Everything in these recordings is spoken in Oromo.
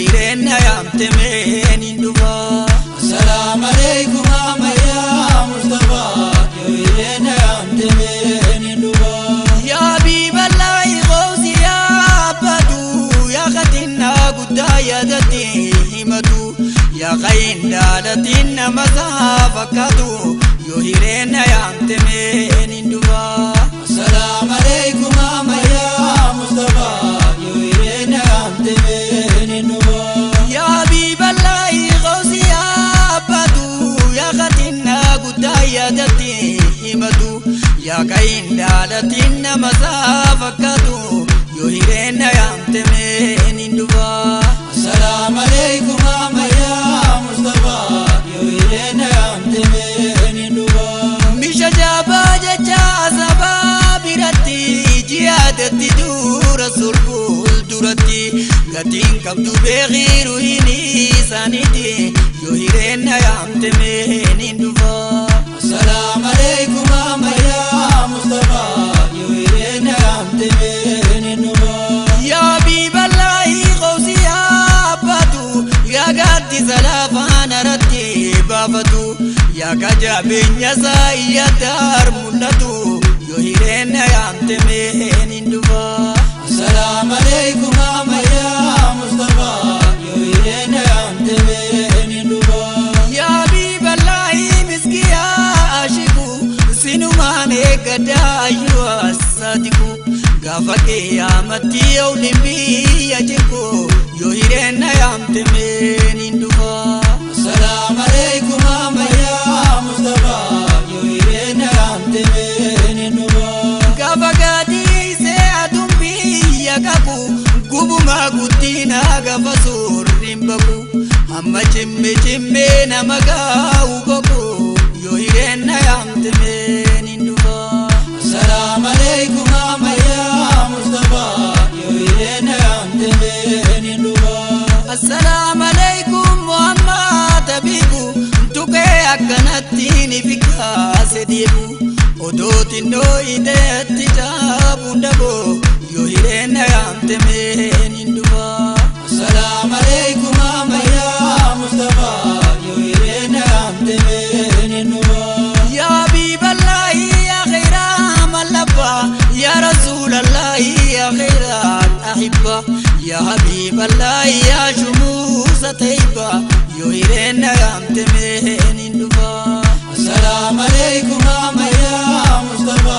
Hireen na yaamte mee niin dhufa. Assalamu alaikum ya Mustafa, yoo hireen na yaamte mee niin dhufa. Yaa Habiiballaahi Gawsi yaa abbatu, yaa katinnaa guddaa yaadatti himatu, yaa qayin daalatiin nama isaa fakkaatu, yoo hireen na yaamte mee niin dhufa. Assalamu alaikum ya Mustafa, yoo hireen na yaamte mee niin dhufa. Yaa Habiiballaahi Gawsi yaa abbatu, yaa katinnaa guddaa yaadatti himatu, yaa qayin daalatiin nama isaa fakkaatu, yoo hireen na yaamte mee niin dhufa. Assalamu alaikum ya Mustafa, yoo hireen na yaamte mee niin dhufa. Misha jaabaa jecha sabaa biratti jihaadatti dura sulful duratti gatiin qabdu beekiiru hin isaaniiti, yoo hireen na yaamte mee niin dhufa. Assalamu alaikum ya Mustafa, yoo hireen na yaamte mee niin dhufa. Yaa Habiiballaahi Gawsi yaa abbatu, yaa gaaddisa lafaan aratti baafatu, yaa kajabeenya isaa iyyataar mul'atu, yoo hireen na yaamte mee niin dhufa. Assalamu alaikum ya Mustafa, yoo hireen na yaamte mee niin dhufa. Yaa Habiiballaahi miskiyaa ashiku, sinumaan eeggadhaa ayyuu assaatiku, gaafa qiyyaamatti owliin biyya jirku, yoo hireen na yaamte mee niin dhufa. Assalamu alaikum ya Mustafa, yoo hireen na yaamte mee niin dhufa. Gaafa gaadiisee aduun biyya qabu, gubumaa guddinaa gaafa suurriin baqu, hamma cimme cimmee nama gaa'u boqu, yoo hireen na yaamte mee niin dhufa. Assalamu alaikum ya Mustafa, yoo hireen na yaamte mee niin dhufa. Assalaamu alaikum Muhammad Habibu, tuqee akkanatti ni fikkaase deebu, odoo xinnoo iteetti caabuun dhaboo, yoo hireen na yaamte mee niin dhufa. Assalamu alaikum ya Mustafa, yoo hireen na yaamte mee niin dhufa. Yaa Habiiballaahi yaa khayra mallabba, yaa Rasuulallaahi yaa khayra ahibba, yaa Habiiballaahi yaa shumuusa tayyiba, yoo hireen na yaamte mee niin dhufa. Assalamu alaikum ya Mustafa,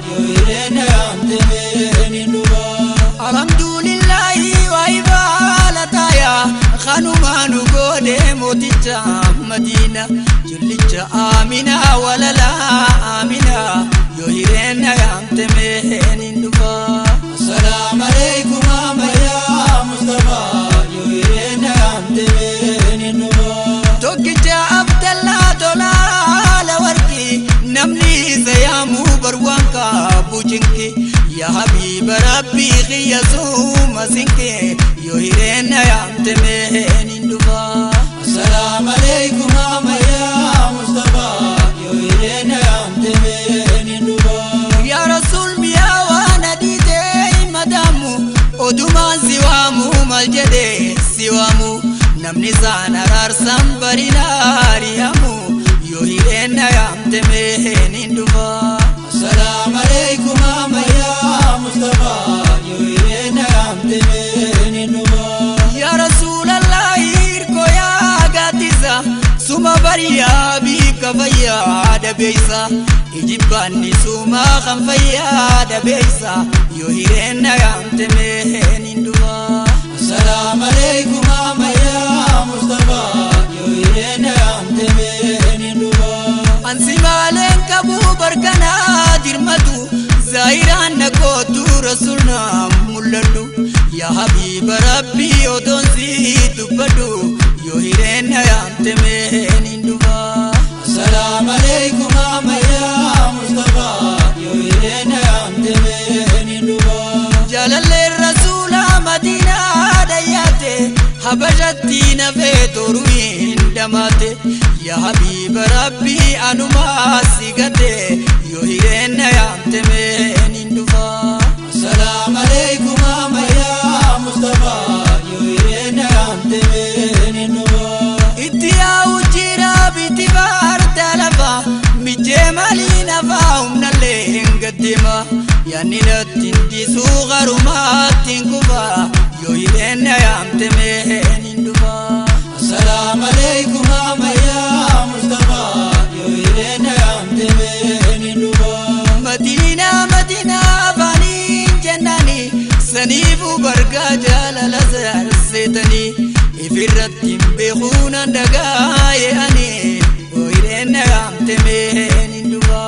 yoo hireen na yaamte mee niin dhufa. Alhamdulillahi waa ibaalataaya kanumaanu goone mooticha Madiina jillicha Amina walalaa Amina, yoo hireen na yaamte mee niin dhufa. Assalamu alaikum ya Mustafa, yoo hireen na yaamte mee niin dhufa. Tokkicha Abdallaa tolaa warqi namni isa yaamuu barwaan qaabu cinqi, yaa Habiiba Rabbii kiyya suuma sinqi, yoo hireen na yaamte mee niin dhufa. Assalamu alaikum ya Mustafa, yoo hireen na yaamte mee niin dhufa. Yaa Rasuul miyaa waan adiitee madaamu, odumaan si waamu maal jedhee si waamu, namni isaan araarsan barinaariyamu, yoo hireen na yaamte mee niin dhufa. Assalamu alaikum ya Mustafa, yoo hireen na yaamte mee niin dhufa. Yaa Rasuulallahi hirkoo yaa gaaddisa, suma bariyaa biika fayyaa dabeessa, ijibbaanni sumaa kan fayyaa dabeessa, yoo hireen na yaamte mee niin dhufa. Assalamu alaikum ya Mustafa, yoo hireen na yaamte mee niin dhufa. Ansi maaleen qabu barkanaa dirmatu, zaahiraan na kootu Rasuulna mul'adhu, yaa Habiiba Rabbii otoon si dubbadhu, yoo hireen na yaamte mee niin dhufa. Assalamu alaikum ya Mustafa, yoo hireen na yaamte mee niin dhufa. Jaalalleen Rasuula Madiinaa dhayyaate, Habashatti nafee toruu hin dhamaate, yaa Habiiba Rabbii anumaa si gate, yoo hireen na yaamte mee niin dhufa. Assalamu alaikum ya Mustafa, yoo hireen na yaamte. yaamte mee ni dhufa. Itti yaa'u jira biti baarta lafa mijjee maalii nafaa humnallee hin gaddeema yaanni natti hin dhiisuu garumaatti hin kufa yoo hireen na yaamte mee ni dhufa. Assalamu alaikum ammayyaa Mustafa, yoo hireen na yaamte mee ni dhufa. Madiinaa Madiinaa afaaniin jennaani saniifuu bargaa jaalala saarseetanii ifirratti hin beekuu nan dhagaa'e ani yoo hireen na yaamte mee ni dhufa.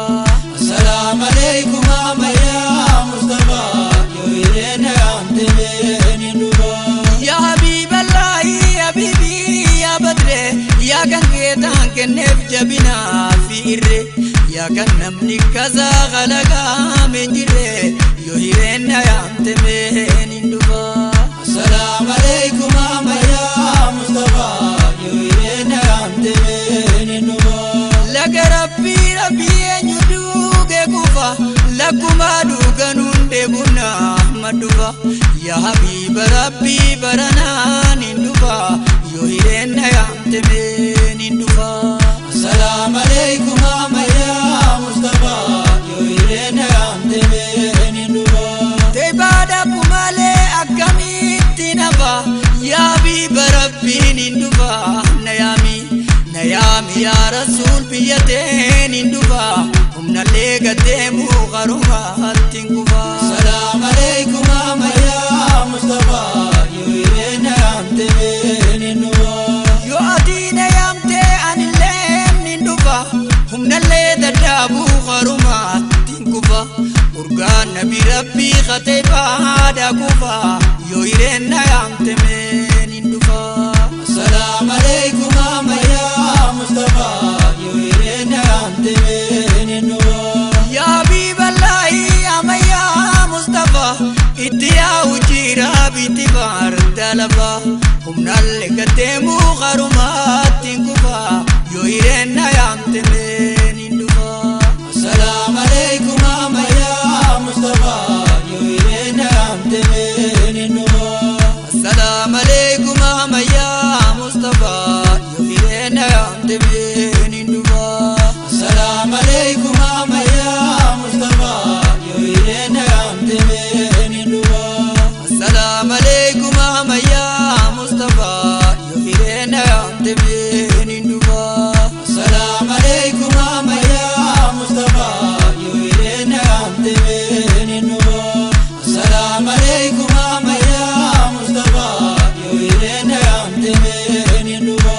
Assalamu alaikum ammayyaa Mustafa, yoo hireen na yaamte mee ni dhufa. Yaa Habiiballaahi Habiibii yaa Badree yaa kan geetaan kenneef jabinaa fi irree yaa kan namni kasaa kalaqaame hin jirre yoo hireen na yaamte mee ni dhufa. Assalamu alaikum ammayyaa Mustafa, yoo hireen na yaamte mee ni dhufa. Laga rabbii rabbii eenyu duuge kufa lakkuma dhuganuun deebuna maddufa yaa habiiba rabbii baranaan hin dhufa yoo hireen na yaamte mee ni dhufa. Assalamu alaikum ammayyaa Mustafa, yoo hireen na yaamte mee ni dhufa. Teebaadha malee akkamitti nafa yaa habiiba rabbiin hin dhufa na yaami na yaami yaa rasuul biyya teen hin dhufa humnallee gaddeemuu qarumaatti hin kufa. Assalamu alaikum ammayyaa Mustafa, yoo hireen na yaamte mee ni dhufa. Yoo ati na yaamte anillee ni dhufa humnallee daddaabuu qarumaatti hin kufa urgaan nabi rabbii katee baadha kufa yoo hireen na yaamte mee ni dhufa. Assalamu alaikum ammayyaa Mustafa, yoo hireen na yaamte mee ni dhufa. Yaa Habiiballaahi ammayyaa Mustafa itti yaa'u jira biti baarta lafa humnallee gaddeemuu qarumaatti hin kufa yoo hireen na yaamte mee ni dhufa. Assalamu alaikum ammayyaa Mustafa, yoo hireen na yaamte mee ni dhufa. Assalamu alaikum ammayyaa Mustafa yoo hireen na yaamte mee ni dhufa. Assalamu alaikum ammayyaa Mustafa, yoo hireen na yaamte mee ni dhufa. Assalamu alaikum ammayyaa Mustafa yoo hireen na yaamte mee ni dhufa. Assalamu alaikum ammayyaa Mustafa, yoo hireen na yaamte mee ni dhufa. Assalamu alaikum ammayyaa Mustafa, yoo hireen na yaamte mee ni dhufa.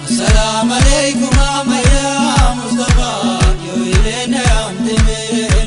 Assalamu alaikum ammayyaa Mustafa, yoo hireen na yaamte mee